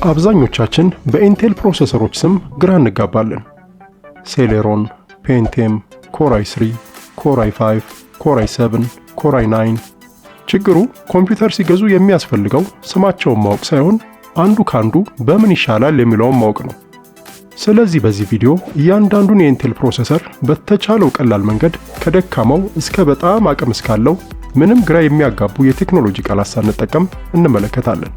አብዛኞቻችን በ Intel processor ኦች ስም ግራ እንጋባለን። Celeron፣ Pentium፣ Core i3፣ Core i5፣ Core i7፣ Core i9። ችግሩ ኮምፒውተር ሲገዙ የሚያስፈልገው ስማቸውን ማወቅ ሳይሆን አንዱ ካንዱ በምን ይሻላል የሚለውን ማወቅ ነው። ስለዚህ በዚህ ቪዲዮ እያንዳንዱን የ Intel processor በተቻለው ቀላል መንገድ ከደካማው እስከ በጣም አቅም እስካለው ምንም ግራ የሚያጋቡ የቴክኖሎጂ ቃላት ሳንጠቀም እንመለከታለን።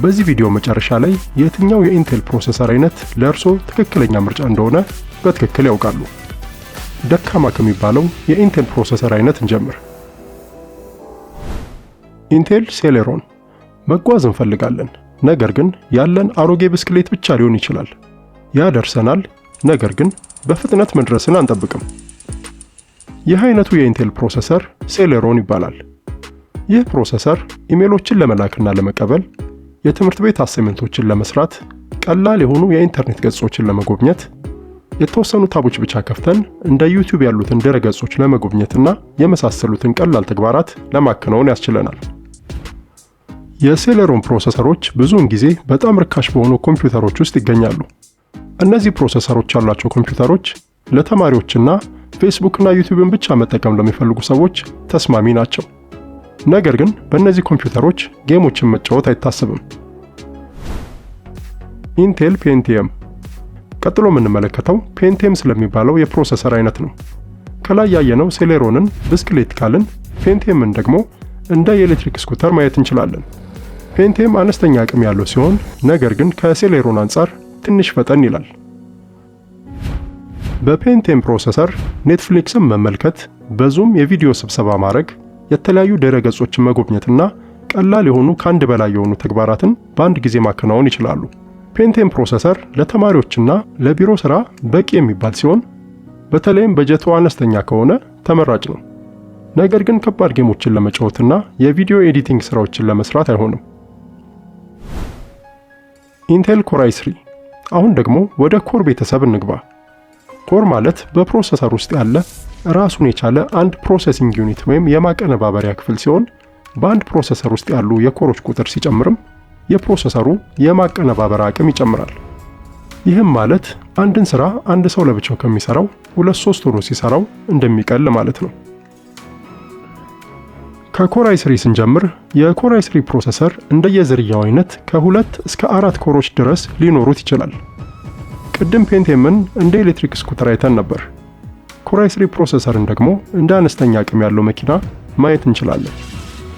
በዚህ ቪዲዮ መጨረሻ ላይ የትኛው የ Intel processor አይነት ለእርሶ ትክክለኛ ምርጫ እንደሆነ በትክክል ያውቃሉ። ደካማ ከሚባለው የ Intel processor አይነት እንጀምር። Intel Celeron። መጓዝ እንፈልጋለን፣ ነገር ግን ያለን አሮጌ ብስክሌት ብቻ ሊሆን ይችላል። ያደርሰናል፣ ነገር ግን በፍጥነት መድረስን አንጠብቅም። ይህ አይነቱ የ Intel processor Celeron ይባላል። ይህ processor ኢሜሎችን ለመላክና ለመቀበል፣ የትምህርት ቤት assignment ኦችን ለመስራት፣ ቀላል የሆኑ የኢንተርኔት ገጾችን ለመጎብኘት፣ የተወሰኑ tab ኦች ብቻ ከፍተን እንደ YouTube ያሉትን ድረ ገጾች ለመጎብኘትና የመሳሰሉትን ቀላል ተግባራት ለማከናወን ያስችለናል። የ Celeron processor ኦች ብዙውን ጊዜ በጣም ርካሽ በሆኑ ኮምፒውተሮች ውስጥ ይገኛሉ። እነዚህ processor ኦች ያሏቸው ኮምፒውተሮች ለተማሪዎችና ፌስቡክ እና YouTube ን ብቻ መጠቀም ለሚፈልጉ ሰዎች ተስማሚ ናቸው። ነገር ግን በእነዚህ ኮምፒውተሮች game ኦችን መጫወት አይታሰብም። Intel Pentium። ቀጥሎ የምንመለከተው Pentium ስለሚባለው የ processor አይነት ነው። ከላይ ያየነው Celeron ን ብስክሌት ካልን፣ Pentium ን ደግሞ እንደ የኤሌክትሪክ scooter ማየት እንችላለን። Pentium አነስተኛ አቅም ያለው ሲሆን ነገር ግን ከ Celeron አንጻር ትንሽ ፈጠን ይላል። በ Pentium processor Netflix ን መመልከት፣ በ Zoom የቪዲዮ ስብሰባ ማድረግ፣ የተለያዩ ድረ ገጾችን መጎብኘትና ቀላል የሆኑ ከአንድ በላይ የሆኑ ተግባራትን በአንድ ጊዜ ማከናወን ይችላሉ። Pentium processor ለተማሪዎችና ለቢሮ ሥራ በቂ የሚባል ሲሆን በተለይም በጀቱ አነስተኛ ከሆነ ተመራጭ ነው። ነገር ግን ከባድ game ኦችን ለመጫወትና የቪዲዮ editing ስራዎችን ለመስራት አይሆንም። Intel Core i3። አሁን ደግሞ ወደ core ቤተሰብ እንግባ። Core ማለት በ processor ውስጥ ያለ ራሱን የቻለ አንድ processing unit ወይም የማቀነባበሪያ ክፍል ሲሆን በአንድ processor ውስጥ ያሉ የ core ኦች ቁጥር ሲጨምርም የ processor ኡ የማቀነባበር አቅም ይጨምራል። ይህም ማለት አንድን ስራ አንድ ሰው ለብቻው ከሚሰራው ሁለት ሶስት ሆኖ ሲሰራው እንደሚቀል ማለት ነው። ከ Core i3 ስንጀምር የ Core i3 processor እንደየዝርያው አይነት ከ2 እስከ 4 core ኦች ድረስ ሊኖሩት ይችላል። ቅድም Pentium ን እንደ ኤሌክትሪክ scooter አይተን ነበር። Core i3 processor ን ደግሞ እንደ አነስተኛ አቅም ያለው መኪና ማየት እንችላለን።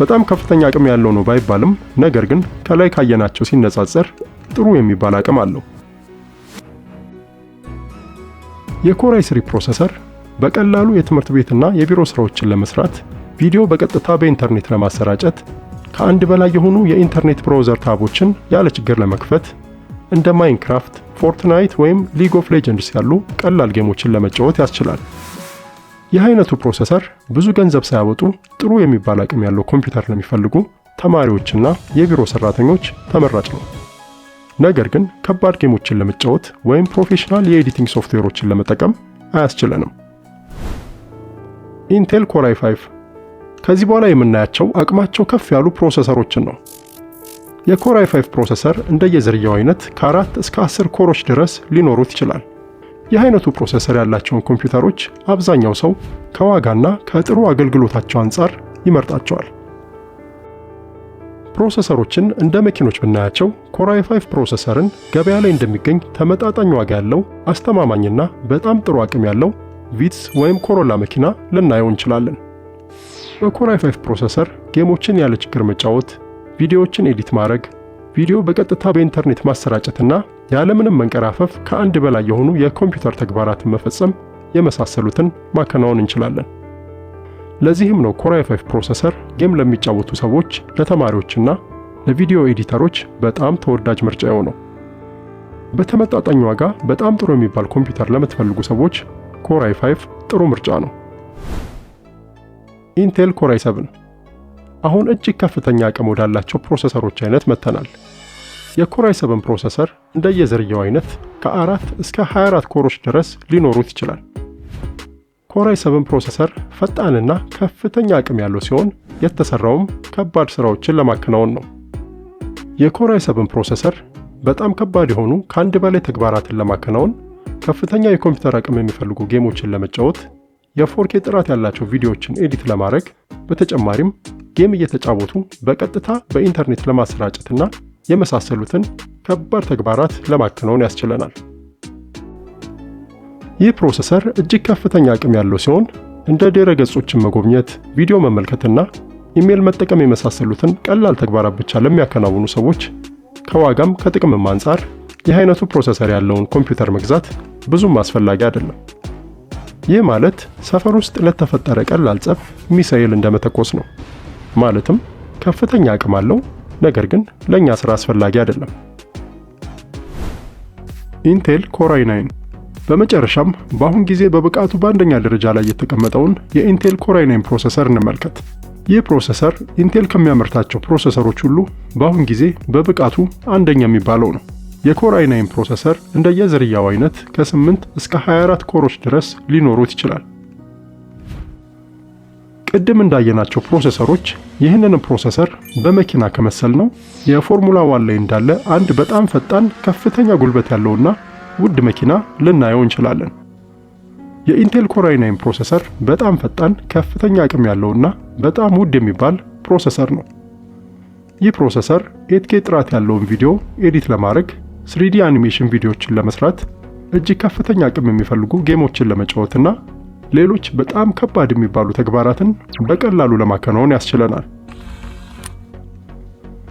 በጣም ከፍተኛ አቅም ያለው ነው ባይባልም ነገር ግን ከላይ ካየናቸው ሲነጻጸር ጥሩ የሚባል አቅም አለው። የ Core i3 processor በቀላሉ የትምህርት ቤትና የቢሮ ስራዎችን ለመስራት፣ ቪዲዮ በቀጥታ በኢንተርኔት ለማሰራጨት፣ ከአንድ በላይ የሆኑ የኢንተርኔት browser tab ኦችን ያለ ችግር ለመክፈት፣ እንደ Minecraft፣ Fortnite ወይም League of Legends ያሉ ቀላል game ኦችን ለመጫወት ያስችላል። ይህ አይነቱ processor ብዙ ገንዘብ ሳያወጡ ጥሩ የሚባል አቅም ያለው ኮምፒውተር ለሚፈልጉ ተማሪዎችና የቢሮ ሰራተኞች ተመራጭ ነው። ነገር ግን ከባድ game ኦችን ለመጫወት ወይም professional የ editing software ኦችን ለመጠቀም አያስችለንም። Intel Core i5። ከዚህ በኋላ የምናያቸው አቅማቸው ከፍ ያሉ processor ኦችን ነው። የ Core i5 processor እንደየዝርያው አይነት ከ4 እስከ 10 core ኦች ድረስ ሊኖሩት ይችላል። ይህ አይነቱ processor ያላቸውን ኮምፒውተሮች አብዛኛው ሰው ከዋጋና ከጥሩ አገልግሎታቸው አንጻር ይመርጣቸዋል። Processor ኦችን እንደ መኪኖች ብናያቸው Core i5 processor ን ገበያ ላይ እንደሚገኝ ተመጣጣኝ ዋጋ ያለው፣ አስተማማኝና በጣም ጥሩ አቅም ያለው Vitz ወይም Corolla መኪና ልናየው እንችላለን። በ Core i5 processor game ኦችን ያለ ችግር መጫወት፣ ቪዲዮዎችን edit ማድረግ፣ ቪዲዮ በቀጥታ በኢንተርኔት ማሰራጨትና ያለምንም መንቀራፈፍ ከአንድ በላይ የሆኑ የኮምፒውተር ተግባራትን መፈጸም የመሳሰሉትን ማከናወን እንችላለን። ለዚህም ነው Core i5 processor game ለሚጫወቱ ሰዎች፣ ለተማሪዎችና ለቪዲዮ editor ኦች በጣም ተወዳጅ ምርጫ የሆነው። በተመጣጣኝ ዋጋ በጣም ጥሩ የሚባል ኮምፒውተር ለምትፈልጉ ሰዎች Core i5 ጥሩ ምርጫ ነው። Intel Core i7። አሁን እጅግ ከፍተኛ አቅም ወዳላቸው processor ኦች አይነት መጥተናል። የ Core i7 processor እንደየዝርያው አይነት ከ4 እስከ 24 core ኦች ድረስ ሊኖሩት ይችላል። Core i7 processor ፈጣንና ከፍተኛ አቅም ያለው ሲሆን የተሰራውም ከባድ ስራዎችን ለማከናወን ነው። የ Core i7 processor በጣም ከባድ የሆኑ ከአንድ በላይ ተግባራትን ለማከናወን፣ ከፍተኛ የኮምፒውተር አቅም የሚፈልጉ game ኦችን ለመጫወት፣ የ 4K ጥራት ያላቸው ቪዲዮዎችን edit ለማድረግ፣ በተጨማሪም game እየተጫወቱ በቀጥታ በኢንተርኔት ለማሰራጨትና የመሳሰሉትን ከባድ ተግባራት ለማከናወን ያስችለናል። ይህ processor እጅግ ከፍተኛ አቅም ያለው ሲሆን እንደ ድረ ገጾችን መጎብኘት፣ ቪዲዮ መመልከትና ኢሜል መጠቀም የመሳሰሉትን ቀላል ተግባራት ብቻ ለሚያከናውኑ ሰዎች ከዋጋም ከጥቅምም አንጻር ይህ አይነቱ processor ያለውን ኮምፒውተር መግዛት ብዙም አስፈላጊ አይደለም። ይህ ማለት ሰፈር ውስጥ ለተፈጠረ ቀላል ጸብ ሚሳኤል እንደመተኮስ ነው። ማለትም ከፍተኛ አቅም አለው፣ ነገር ግን ለእኛ ስራ አስፈላጊ አይደለም። Intel Core i9። በመጨረሻም በአሁን ጊዜ በብቃቱ በአንደኛ ደረጃ ላይ የተቀመጠውን የ Intel Core i9 processor እንመልከት። ይህ processor Intel ከሚያመርታቸው processor ኦች ሁሉ በአሁን ጊዜ በብቃቱ አንደኛ የሚባለው ነው። የ Core i9 processor እንደየዝርያው አይነት ከ8 እስከ 24 core ኦች ድረስ ሊኖሩት ይችላል። ቅድም እንዳየናቸው processor ኦች ይህንን processor በመኪና ከመሰልነው የ Formula One ላይ እንዳለ አንድ በጣም ፈጣን፣ ከፍተኛ ጉልበት ያለውና ውድ መኪና ልናየው እንችላለን። የ Intel Core i9 processor በጣም ፈጣን፣ ከፍተኛ አቅም ያለውና በጣም ውድ የሚባል processor ነው። ይህ processor 8K ጥራት ያለውን ቪዲዮ edit ለማድረግ፣ 3D animation ቪዲዮዎችን ለመስራት፣ እጅግ ከፍተኛ አቅም የሚፈልጉ game ኦችን ለመጫወትና ሌሎች በጣም ከባድ የሚባሉ ተግባራትን በቀላሉ ለማከናወን ያስችለናል።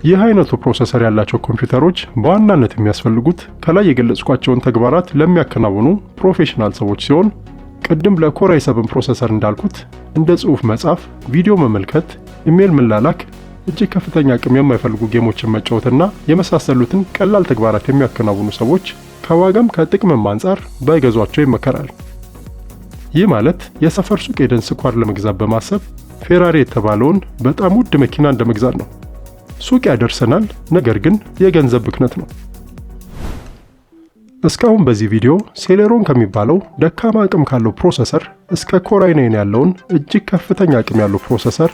ይህ አይነቱ processor ያላቸው ኮምፒውተሮች በዋናነት የሚያስፈልጉት ከላይ የገለጽኳቸውን ተግባራት ለሚያከናውኑ professional ሰዎች ሲሆን ቅድም ለ Core i7 processor እንዳልኩት እንደ ጽሑፍ መጻፍ፣ ቪዲዮ መመልከት፣ ኢሜል መላላክ፣ እጅግ ከፍተኛ አቅም የማይፈልጉ game ኦችን መጫወትና የመሳሰሉትን ቀላል ተግባራት የሚያከናውኑ ሰዎች ከዋጋም ከጥቅምም አንጻር ባይገዟቸው ይመከራል። ይህ ማለት የሰፈር ሱቅ ሄደን ስኳር ለመግዛት በማሰብ Ferrari የተባለውን በጣም ውድ መኪና እንደመግዛት ነው። ሱቅ ያደርሰናል፣ ነገር ግን የገንዘብ ብክነት ነው። እስካሁን በዚህ ቪዲዮ Celeron ከሚባለው ደካማ አቅም ካለው processor እስከ Core i9 ያለውን እጅግ ከፍተኛ አቅም ያለው processor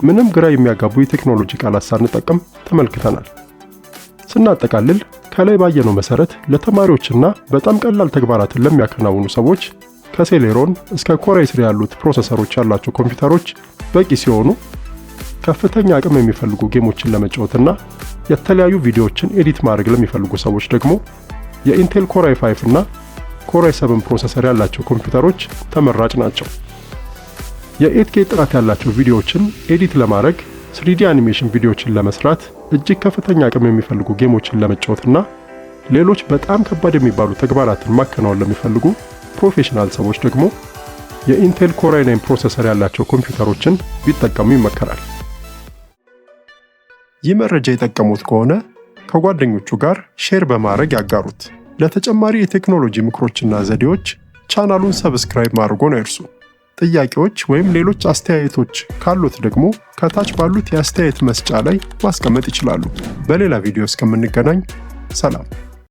ምንም ግራ የሚያጋቡ የቴክኖሎጂ ቃላት ሳንጠቀም ተመልክተናል። ስናጠቃልል ከላይ ባየነው መሰረት ለተማሪዎችና በጣም ቀላል ተግባራትን ለሚያከናውኑ ሰዎች ከ Celeron እስከ Core i3 ያሉት processor ኦች ያሏቸው ኮምፒውተሮች በቂ ሲሆኑ ከፍተኛ አቅም የሚፈልጉ game ኦችን ለመጫወትና የተለያዩ ቪዲዮዎችን edit ማድረግ ለሚፈልጉ ሰዎች ደግሞ የ Intel Core i5 እና Core i7 processor ያላቸው ኮምፒውተሮች ተመራጭ ናቸው። የ 8K ጥራት ያላቸው ቪዲዮዎችን edit ለማድረግ፣ 3D animation ቪዲዮዎችን ለመስራት፣ እጅግ ከፍተኛ አቅም የሚፈልጉ game ኦችን ለመጫወትና ሌሎች በጣም ከባድ የሚባሉ ተግባራትን ማከናወን ለሚፈልጉ professional ሰዎች ደግሞ የ Intel Core i9 processor ያላቸው ኮምፒውተሮችን ቢጠቀሙ ይመከራል። ይህ መረጃ የጠቀሞት ከሆነ ከጓደኞችዎ ጋር share በማድረግ ያጋሩት። ለተጨማሪ የቴክኖሎጂ ምክሮችና ዘዴዎች ቻናሉን subscribe ማድረጎን አይርሱ። ጥያቄዎች ወይም ሌሎች አስተያየቶች ካሉት ደግሞ ከታች ባሉት የአስተያየት መስጫ ላይ ማስቀመጥ ይችላሉ። በሌላ ቪዲዮ እስከምንገናኝ ሰላም።